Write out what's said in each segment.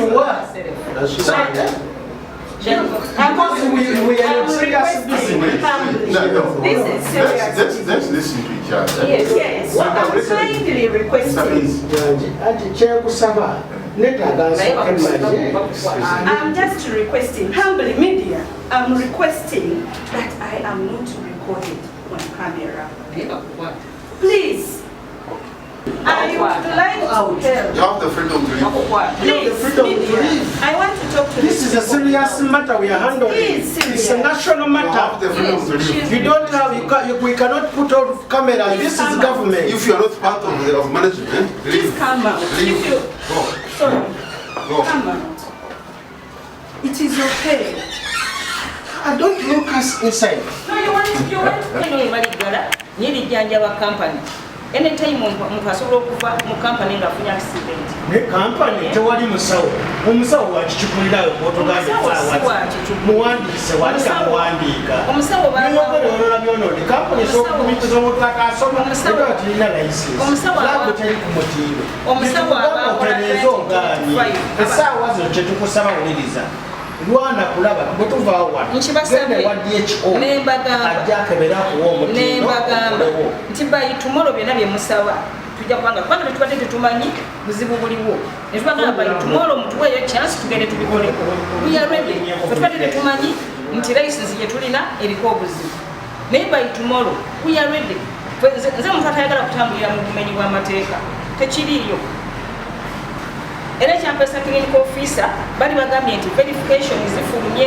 you are. Because we are in serious business. No, no. This is serious. Let's listen to each other. Yes, what I'm kindly requesting, Anti kyenkusaba netaaga nsooke mmaze. I'm just requesting, humbly media, I'm requesting that I am not recorded on camera. Please. I would like to help. You have the freedom to leave. Please, freedom to media, leave. I want to talk to This is a people. serious matter we are handling. Please, It's a national You have matter. the freedom to leave. You don't have, you can, you, we cannot put on camera. This is government. If you are not part of the of management, Please leave. come out. Leave. If you, Go. sorry, Go. come out. It is okay. I don't look us inside. No, you want. Eno emaligala nyerijjanjaba kampani, anytime omuntu asobola okuva mu kampani ng'afunye accident. Ne kampani tewali musawo. Omusawo wakikikulirayo gw'otugambye. Omusawo si essaawa. wakicukulira. Muwandiise wali tamuwandiika. Omusawo By'oyogera olala byonone. Kampani esobola okugumiikiriza omuntu akasoma era tulina license. Omusawo Laabu teri ku mutindo. Omusawo Tetugamba aba akola otereeze ogaanye. 25. Essaawa zino kyetukusaba wuliriza. Lwana kulaba bwe tuvaawo wano. Nkibasabye. Genda ewa DHO. Ne mbagamba. Ajja akebere akuwa omutindo. Nembagamba okolewo. nti by tomorrow byonna bye musaba tujja kubanga, kubanga tetubadde tetumanyi buzibu buliwo, netubagamba by tomorrow mutuweeyo chance tugende tubikoleko. We are ready. Fe tubadde tetumanyi nti license gye tulina eriko obuzibu, naye by tomorrow we are ready. Nze omuntu atayagala kutambulira mu bumenyi bw'amateeka, tekiriiyo. Era ekyampesa clinical officer bali bagambye nti verification zifulumye,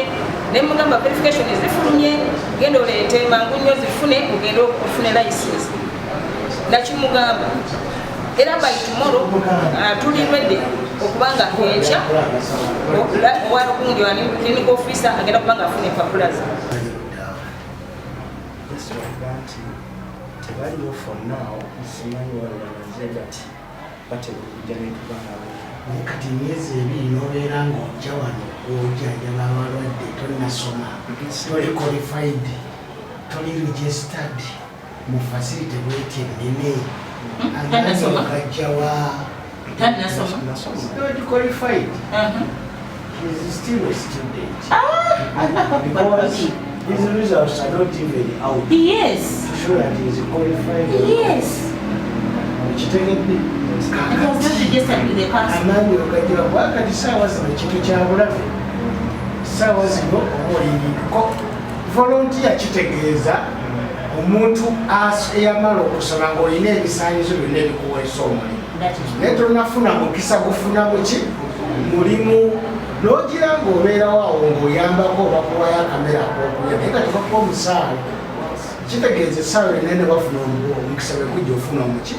nemugamba verification zifulumye, genda oleete mangu nnyo zifune, ogende ofune license. Nakimugamba era by tomorrow tuli ready okubanga enkya owagundi wani clinical officer agenda kubanga afuna empapula ze. Just lwakuba nti tebaliwo for now, simanyi wabamaze, but batera okujja netuba nabo. Naye kati emyezi 2 n'obeera ng'ojja wano ojjanjaba abalwadde, tonnasoma, toli qualified, toli registered mu facility bweti ennene. Tannasoma. Gajjawa? Tannasoma. Nasoma. Not qualified. He is still a student because his results are not even out to show that he is qualified or not. Okitegedde? Kakati amaanyi ogajja kuba kati saawa zino kintu kya bulabe. Saawa zino oba olindiko volunteer, kitegeeza omuntu eyamala okusoma ng'olina ebisaanyizo byonna ebikuweesa omulimu, naye tonafuna mukisa gufuna muki mulimu, n'ogira ng'obeerawo awo ng'oyambako oba kuwayo akamere ak'okulya, naye kati bakuwa omusaala, kitegeeza essaawa yonna ne bafuna omukisa bwe gujja ofuna omuki.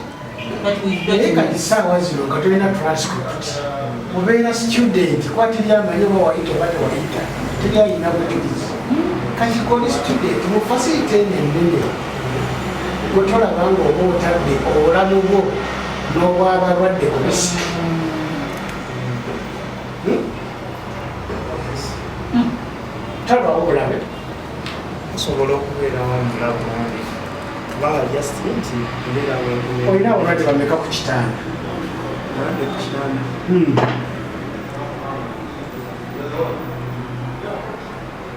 Naye kati saawa zino nga tolina transcript, obeera student, kuba teri amanyi oba wayita oba tewayita, teri ayina bujulizi. Kati koli student mu facility eno ennene, gwe tolaba nga oba otadde obulamu bwo n'obwabalwadde ku risk? Hmm? Talabawo bulabe? Osobola okubeerawo omulabu wange kubanga just nti mbeera Olina abalwadde bameka ku kitanda? Balwadde ku kitanda?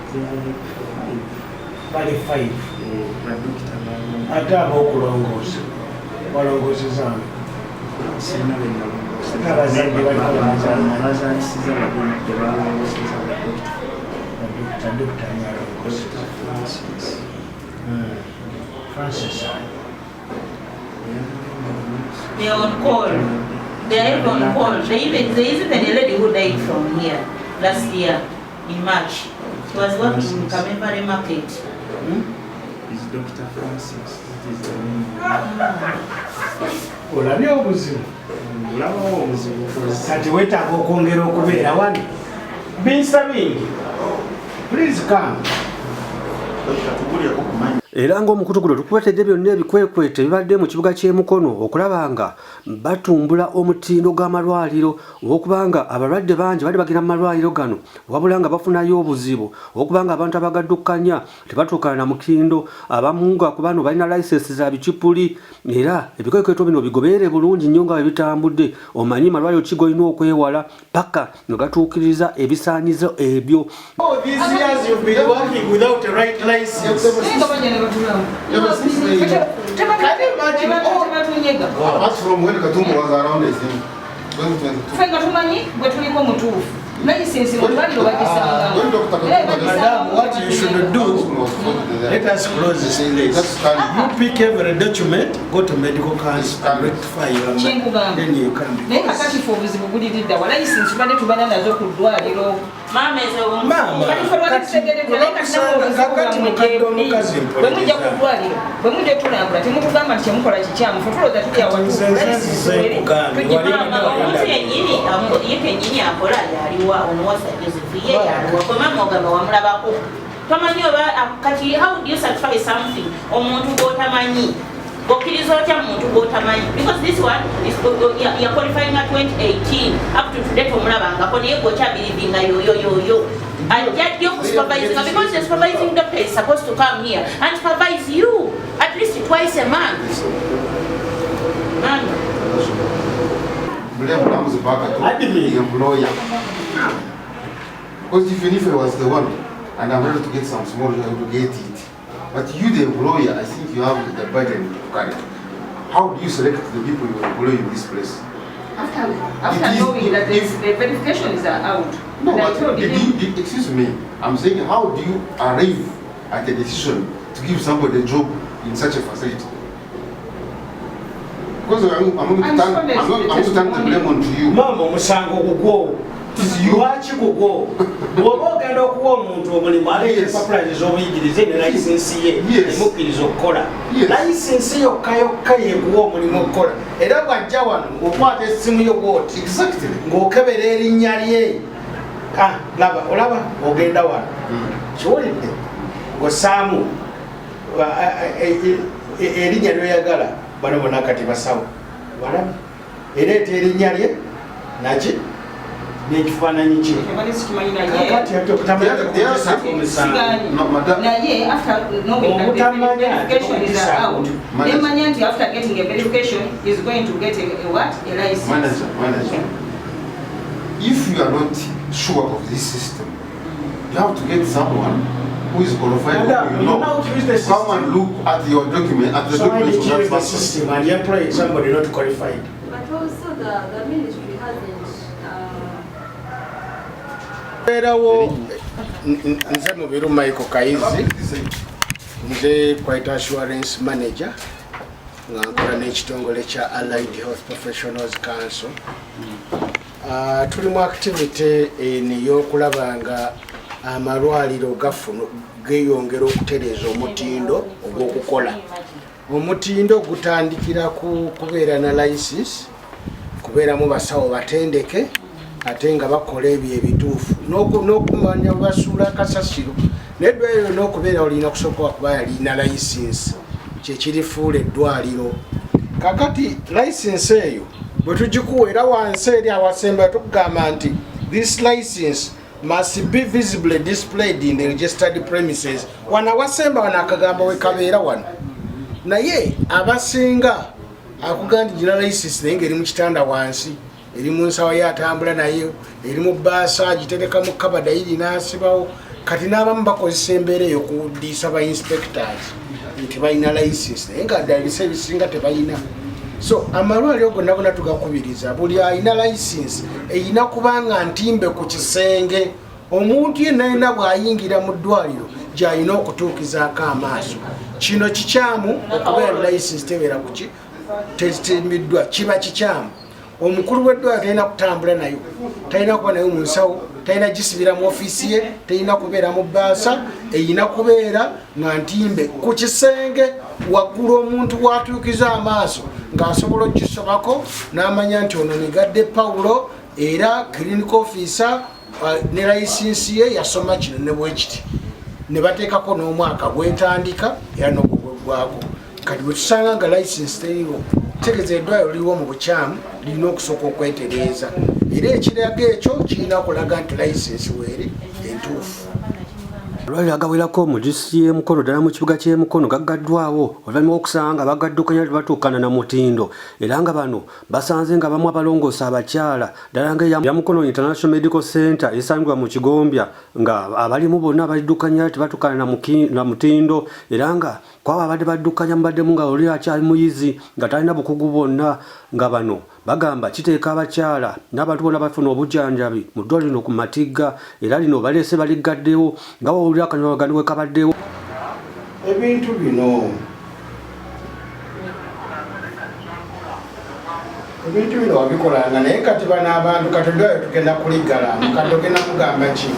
They are like five. Bali five? Badokita. Ate ab'okulongoosa balongoosezaamu? Sirina be nalongoosa. Abazadde baliko bazaala? Bazaalisiza babiri, tebalongooseza badokita. Dokita, dokita ani alongooseza? Dr. Francis. Francis ani? They are on call. They are even on call. There is even a lady who died from here last year in March. She was working in Kamevare Market. Is Dr. Francis. That is the name. Olabye obuzibu? Olabawo obuzibu. Kati weetaaga okwongera okubeera wano binsa bingi. Please come. Dokita, tubuulireko ku mannya. Era ng'omukutu guno tukuleetedde byonna ebikwekweto ebibadde mu kibuga ky'e Mukono okulaba nga batumbula omutindo gw'amalwaliro, olw'okuba nga abalwadde bangi bali bagenda mu malwaliro gano wabula nga bafunayo obuzibu olw'okuba nga abantu abagaddukanya tebatuukana na mutindo, abamu nga ku bano balina layisinsi za bicupuli. Era ebikwekweto bino bigoberere bulungi nnyo nga bwe bitambudde, omanyi malwaliro ki g'olina okwewala paka nga gatuukiriza ebisaanyizo ebyo. All these years you've been working without a right license. Can you imagine? Oh, Apart from when Katumba was around, I think, 2022. Ffe nga tumanyi bwe tuliko mutuufu, layisinsi mu ddwaliro bagisangamu. When Dr. Era Katumba Madam, what you should do, let us close this place. Just stand. You pick every document, go to medical council and rectify your Kyenkugamba. Then you can be. Naye kakati fe obuzibu buliridda wa layisinsi tubadde tubana nazo ku ddwaliro. Maama, ezo Maama, Kati ffe twali tutegeredde, naye kati nammwe obuzibu kakati bwammwe mukadde gyebuli. omukazi Bwe mujja ku mpuliriza. ddwaliro, bwe mujja otulambula, temutugamba nti kyemukola kikyamu. Ffe tulowooza tuli awatuufu. Nze Layisinsi nze weri, nkugambye, tugipima. wali- Maama, omuntu yennyini ye kennyini akola yaliwa omuwasa Joseph ye yaliwa kwe maama ogamba wamulabako tomanyi oba kati how do you certify something omuntu gw'otamanyi? Okkiriza otya muntu gw'otamanyi? Because this one is ya qualifying at 2018, up to today tomulabangako, naye gwokyabelievinga yoyo yoyo ajja ddi okusupervisinga? Because the supervising doctor is supposed to come here and supervise you at least twice a month. Mama. Blame comes back to Admin. the employer. Because even if I was the one and I'm ready to get some small, I would get it. But you, the employer, I think you have the burden to carry. How do you select the people you employ in this place? After It is- knowing that the verifications are out. No, And I but told did him, you, excuse me, I'm saying, how do you arrive at a decision to give somebody a job in such a facility? Because I'm going to I'm turn, sure there's I'm going to turn the blame onto you. Maama, omusango gugwo. It is you. Lwaki gugwo? Bw'oba ogenda okuwa omuntu omulimu, aleeta empapula ze z'obuyigirize ne layisinsi ye emukkiriza okukola. Layisinsi yokka yokka yekuwa omulimu okukola. Era bw'ajja wano ng'okwata essimu yo bw'oti ng'okebera erinnya lye. Ah, laba, olaba ogenda wano kiwulidde ng'ossaamu erinnya lyoyagala. Bano bonna kati basawo, walabe ereeta erinnya lye naki n'ekifaananyi kye. Ebadde sikimanyi naye. Kakati ate okutamanya kukugisaako omusango. Sigaanyi. No, madam. Naye after knowing that the Obutamanya verification is out, Manager. nemanya nti after getting a verification is going to get a what? A license. Manager, manager. If you are not sure of this system, you have to get someone who is qualified, Madam, who you you know. know how to use the Come and system. look at your document, at the So why documents did of you that use the person. system and you employ somebody not qualified? But also the ministry hasn't Beerawo nze Mubiru Michael Kayizi, nze quality assurance manager nga nkola n'ekitongole kya Allied Health Professionals Council. Tuli mu activity eno ey'okulaba nga amalwaliro gafuna geeyongera okutereeza omutindo ogw'okukola. Omutindo gutandikira ku kubeera na license, kubeeramu basawo batendeke ate nga bakola ebyo ebituufu n'okumanya basuula kasasiro. Naye eddwaliro n'okubeera olina kusooka kuba yalina license, kyekirifuula eddwaliro. Kakati license eyo bwe tugikuwa, era wansi eri awasemba tukugamba nti this license must be visibly displayed in the registered premises. Wano awasemba wano akagambo wekabeera wano, naye abasinga akugamba nti gina license naye ngaeri mu kitanda wansi, eri mu nsawo ye atambula naye, eri mu bbaasa agitereka mu kabada iri n'asibawo. Kati n'abamu bakozesa embeera eyo kudiisa ba inspectors nti balina license, naye nga ddala ebisa ebisinga tebalina. So amalwaliro gonna gonna tugakubiriza buli alina license erina kubanga ntimbe ku kisenge, omuntu yenna yenna bw'ayingira mu ddwaliro gy'alina okutuukizaako amaaso. Kino kikyamu okubeera license tebeera kuki tetimbiddwa, kiba kikyamu. Omukulu w'eddwaliro talina kutambula nayo, talina kuba nayo mu nsawo, talina gisibira mu ofiisi ye, talina kubeera mu bbaasa, erina kubeera nga ntimbe ku kisenge waggulu, omuntu watuukiza amaaso ng'asobola okugisobako n'amanya nti ono Migadde Pawulo, era clinical officer, ne layisinsi ye yasoma kino ne bwekiti. Ne bateekako n'omwaka gwetandika era n'ogugwako. Kati bwe tusanga nga license teriiwo, kitegeeza eddwaliro liriwo mu bukyamu, lirina okusooka okwetereeza. Era ekiraga ekyo kirina okulaga nti license weeri entuufu. Amalwaliro agawerako mu disitulikiti y'e Mukono ddala mu kibuga ky'e Mukono gaggaddwawo oluvannyuma lw'okusanga nga bagaddukanya tebatuukana na mutindo era nga bano basanze nga abamu abalongoosa abakyala ddala nga eya Mukono International Medical Center esangibwa mu Kigombya nga abalimu bonna abaliddukanya tebatuukana na mutindo era nga kwabo abadde baddukanya mubaddemu nga oli akyali muyizi nga talina bukugu bwonna nga bano bagamba kiteeka abakyala n'abantu bonna bafuna obujjanjabi mu ddwaliro lino ku matigga era lino baleese baliggaddewo nga wawulira akanyolagano we kabaddewo. Ebintu bino wabikolanga naye kati bano abantu kati eddwaliro tugenda kuliggala kati ogenda kugamba ki?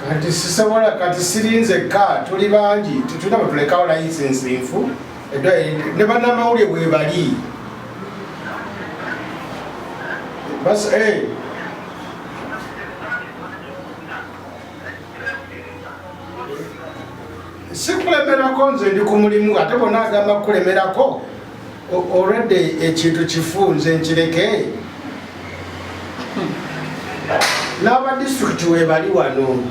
Kati sisobola, kati sirinze ka tuli bangi tetulina bwe tulekawo license nfu ne bannamawulire bwe bali. Sikulemerako nze ndi ku mulimu ate bonna agamba kukulemerako already ekintu kifu nze nkireke. N'aba disitulikiti we bali wano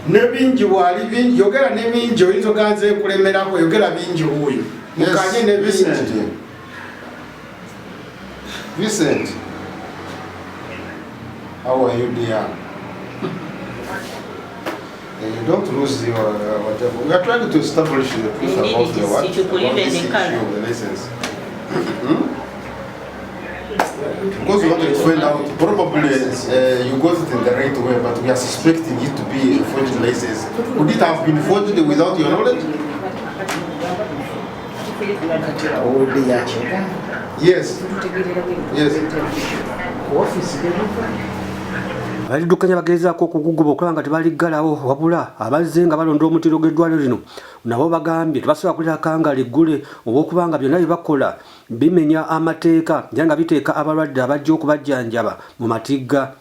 ne bingi bwali bingi, yogera ne bingi oyinza oganze nkulemerako, yogera bingi wuuyo mukanye ne bingi. Vincent, how are you dear? You don't lose your whatever. We are trying to establish the truth about the what? About this issue of the license. Because we wanted to find out, probably you got it in the right way, but we are suspecting it to be a forged license. Could it have been forged without your knowledge? Yes. Yes. Abaliddukanya bagezaako okuguguba okulaba nga tebaliggalawo wabula abazze nga balonda omutindo gw'eddwaliro lino nabo bagambye tebasobola kuliraka nga liggule olw'okubanga byonna bye bakola bimenya amateeka era nga biteeka abalwadde abajja okubajjanjaba mu matigga.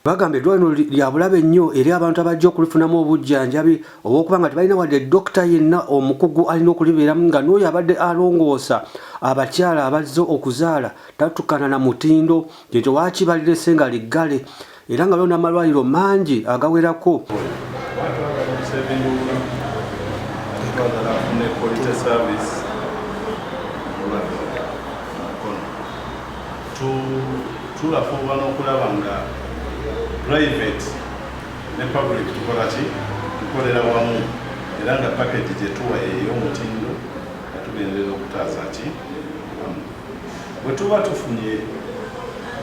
Bagamba eddwaliro lya bulabe nnyo eri abantu abajja okulifunamu obujjanjabi olw'okubanga tebalina wadde dokita yenna omukugu alina okulibeeramu nga n'oyo abadde alongoosa abakyala abazze okuzaala tatukana na mutindo kyekyo waaki balirese nga liggale era nga waliwo n'amalwaliro mangi agawerako. Tulafuuba n'okulaba nga private ne public tukola ki? Tukolera wamu era nga package gye tuwa ey'omutindo nga tugenderera okutaasa ki? Bwe tuba tufunye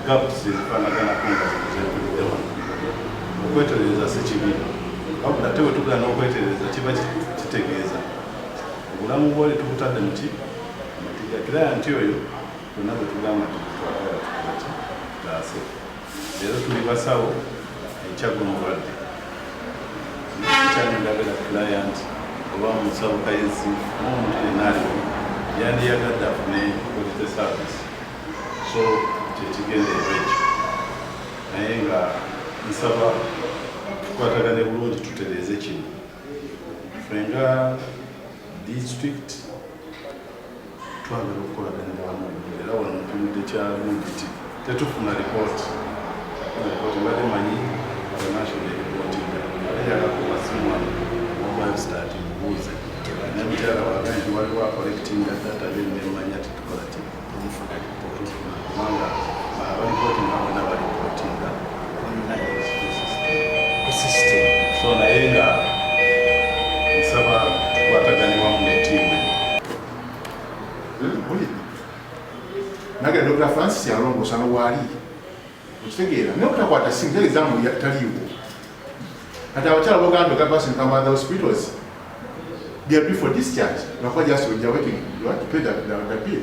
gaps ezifaanaganako nga zino ze wano, okwetereza si kibi, wabula ate bwe tugaana okwetereza kiba kitegeeza obulamu bwoli tubutadde mu ki? Matiga. Client oyo bonna bwe tugamba nti twagala tukola ki? Tutaase. Leero tuli basawo, enkya gwe mulwadde. Enkya ngenda beera client oba musawo kayizi oba omuntu yenna aliwo yandiyagadde afune quality service. So kyekigendererwa ekyo, naye nga nsaba tukwatagane bulungi tutereeze kino. Ffe nga district twagala okukolaganira wamu era wano ntunudde kya gundi tetufuna ripooti. Ripooti mbadde manyi national ripootinga ate yakakuba simu wano mobile start mubuuze ne mukyala wange nti waliwo acollectinga data then nemanya titukola ki kubanga abalipootinga bonna balipootinga so naye nga nsaba tukwatagane wamu ne ttiimu. Nange Dr. Francis yalongoosa n'owaali okitegeera naye obutakwata simu tegeeza mu taliiwo. Kati abakyala bogamba Dr. Francis Nkama the hospitals they are due for discharge lwakuba just we are waiting you want to pay the bill.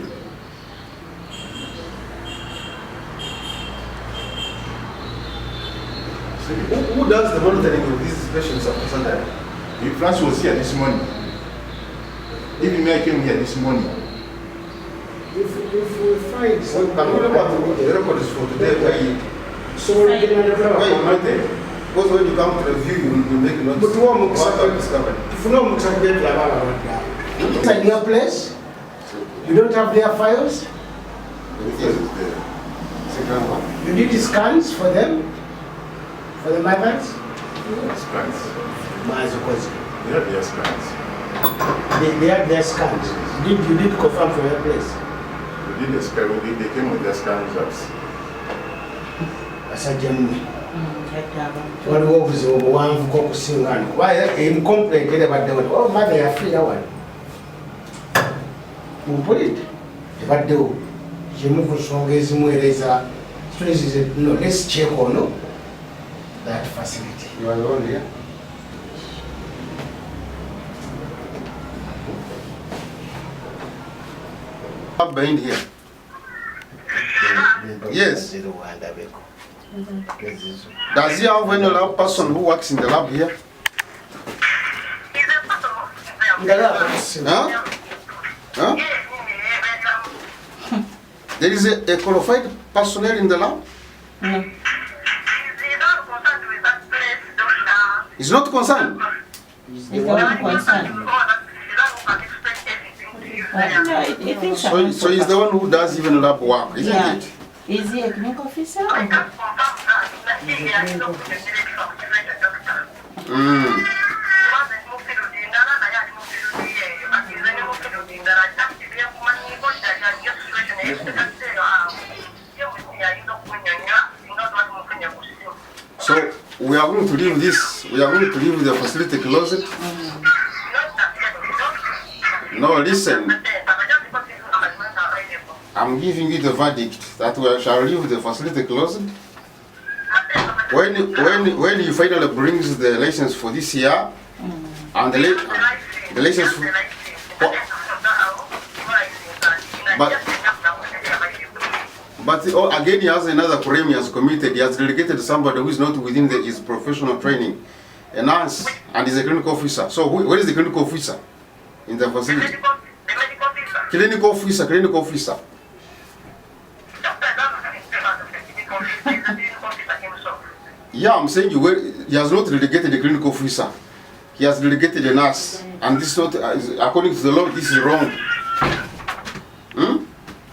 Who does the monitoring of these patients after surgery? Francis was here this morning. Even me, I came here this morning. If we find Can we look at the records for today where you, so where you noted? Because when you come to review, you make notes. But one What have discovered. Tufune omukisa tugende tulabe abalwadde abo. In your place, you don't have their files, Yes, it's there. Second one. you did scans for them, for the mothers. Scans. Mwazikoze. They have their scans. They had their scans. You did confirm from your place. We did the scan, they came with their scan results. Basajja mmwe. Waliwo obuzibu obuwanvuko okusinga wano kuba complaint era ebaddewo nti oh mother yafiira wano mumpulidde ebaddewo kimu ku nsonga ezimu era eza no, let's check on that facility. You are the one here? Up behind here. Yes. Does he have any lab person who works in the lab here? Huh? Huh? There is a qualified personnel in the lab? No. He's not concerned? He's the one concerned. No, I think so. So he's the one who does even lab work, isn't it? Is he a clinical officer? Or? Mm. So we are going to leave this, we are going to leave the facility closed. No, listen. I'm giving you the verdict that we shall leave the facility closed. When he finally brings the license for this year, and the license for, but again he has another crime he has committed. He has delegated somebody who is not within his professional training, a nurse, and is a clinical officer. So where is the clinical officer in the facility? Clinical officer, clinical officer. Yeah, I'm saying he has not delegated the clinical officer. He has delegated a nurse, and this is not, according to the law, this is wrong. Hmm?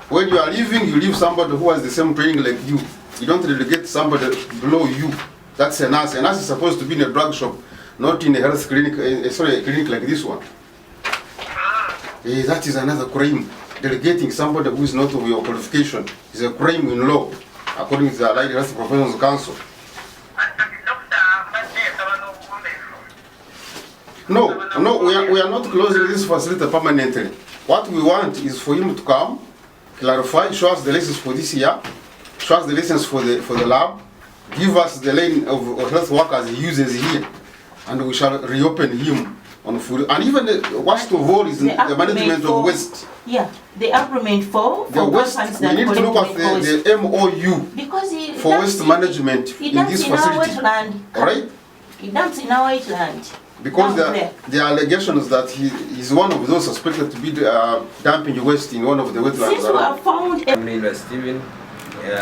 When you are leaving, you leave somebody who has the same training like you. You don't delegate somebody below you. That's a nurse. A nurse is supposed to be in a drug shop, not in a health clinic. Sorry, a clinic like this one. That is another crime. Delegating somebody who is not of your qualification is a crime in law, according to the Allied Health Professionals Council. No, we are not closing this facility permanently. What we want is for him to come, clarify, show us the license for this year, show us the license for the lab, give us the line of health workers he uses here, and we shall reopen him on full. And even the worst of all is the management of waste. Yeah, the agreement for the waste. We need to look at the MOU because for waste management in this facility. All right? He dumps in our wetland. Because there are allegations that he is one of those suspected to be dumping waste in one of the wetlands. Since we have found Mlindwa Steven,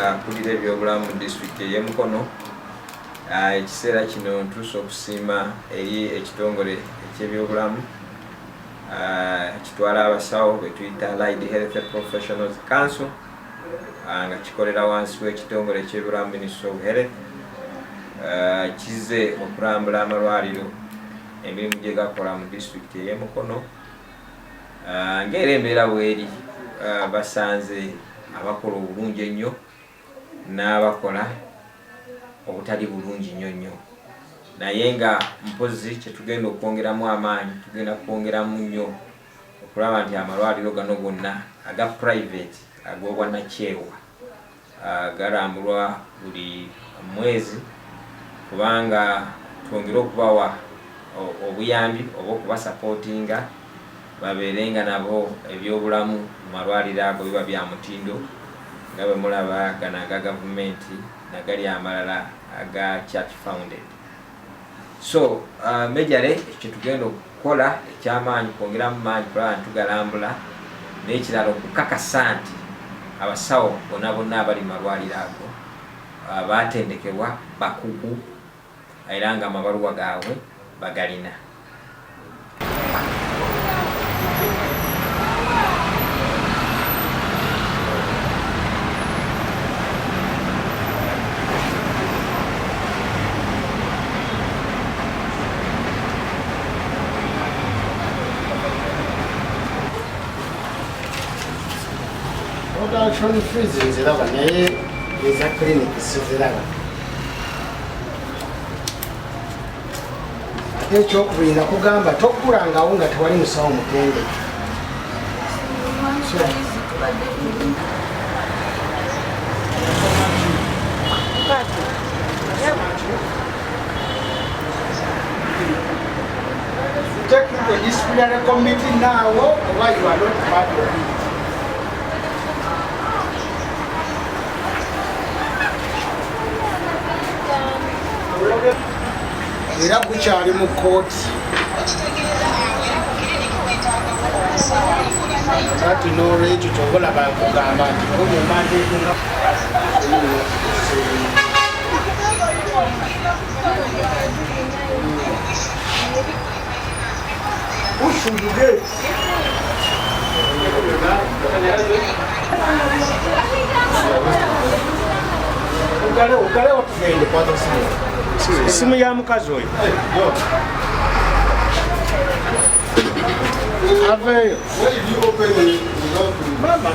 akulira ebyobulamu mu disitulikiti ey'e Mukono. Ekiseera kino ntuuse okusiima eri ekitongole eky'ebyobulamu kitwala abasawo be tuyita Allied Health Professionals Council, nga kikolera wansi w'ekitongole eky'ebyobulamu Ministry of Health. Kizze okulambula amalwaliro emirimu gye gakola mu disitulikiti ey'e Mukono. Ng'era embeera bw'eri, basanze abakola obulungi ennyo n'abakola obutali bulungi nnyo nnyo, naye nga mpozzi kye tugenda okwongeramu amaanyi, tugenda kwongeramu nnyo okulaba nti amalwaliro gano gonna aga private ag'obwannakyewa galambulwa buli mwezi, kubanga twongere okubawa obuyambi oba okubasapootinga babeerenga nabo ebyobulamu mu malwaliro ago biba bya mutindo nga bwe mulaba gano aga gavumenti nagali amalala aga church founded. So majorly kyetugenda okukola ekyamaanyi kwongeramu maanyi kulaba ntugalambula, n'ekirala okukakasa nti abasawo bonna bonna abali mu malwaliro ago batendekebwa bakugu era nga amabaluwa gaabwe bagalina. Production fees nziraba naye eza clinic siziraba. Ate ekyokubiri nakugamba tokulangawo nga tewali musawo mutendeke. Take the disciplinary committee now or you are not part of it. Era gukyali mu kkooti. Kati n'olwekyo ky'oba olaba nkugamba nti omumandeetunga Who should you get? Ugale otugende kwata simu. Simu ya mukazi oyo. Aveyo. Mama,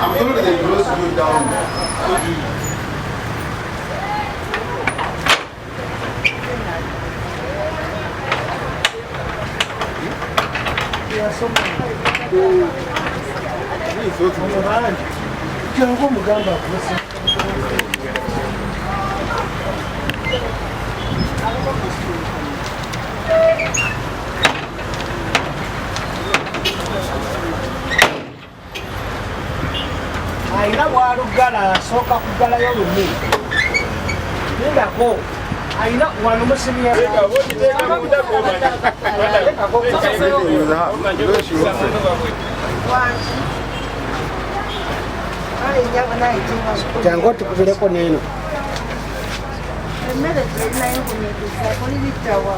I'm told they close you down. Jangu mugamba akusa. Alina bw'alugala asooka kugalayo lumu. Lindako alina wano musibye. Jangu otukubireko n'eno. Emmere terinayo kunyigiriza kuli bittawa.